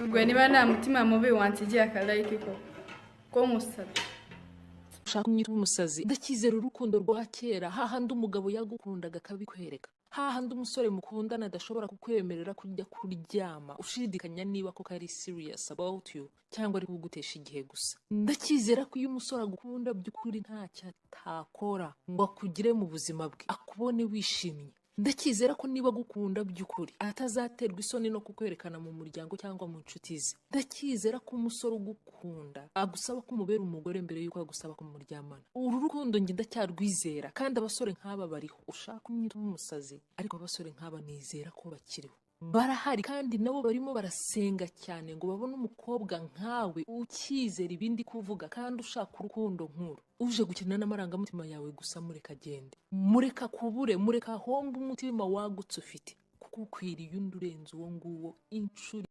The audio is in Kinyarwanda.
Ubwo niba nta mutima mubi, wansigiye akalike koko ko nkusabye. Ushaka unyita umusazi. Ndacyizera urukundo rwa kera, hahandi umugabo yagukundaga akabikwereka, hahandi umusore mukundana adashobora kukwemerera kujya kuryama ushidikanya niba koko ari serious about you cyangwa ari kugutesha igihe gusa. Ndacyizera ko iyo umusore agukunda by'ukuri ntacyo atakora ngo akugire mu buzima bwe, akubone wishimye. Ndacyizera ko niba agukunda by'ukuri atazaterwa isoni no kukwerekana mu muryango cyangwa mu nshuti ze. Ndacyizera ko umusore ugukunda agusaba ko umubera umugore mbere y'uko agusaba kumuryamana. Uru rukundo njye ndacyarwizera, kandi abasore nk'aba bariho. Ushaka unyita umusazi, ariko abasore nk'aba nizera ko bakiriho, barahari, kandi nabo barimo barasenga cyane ngo babone umukobwa nkawe ukizera ibindi kuvuga kandi ushaka urukundo nk'uru. Uje gukina n'amarangamutima yawe gusa, mureka agende, mureka kubure, mureka ahombe umutima wagutse ufite, kuko ukwiriye undi urenze uwo nguwo inshuro.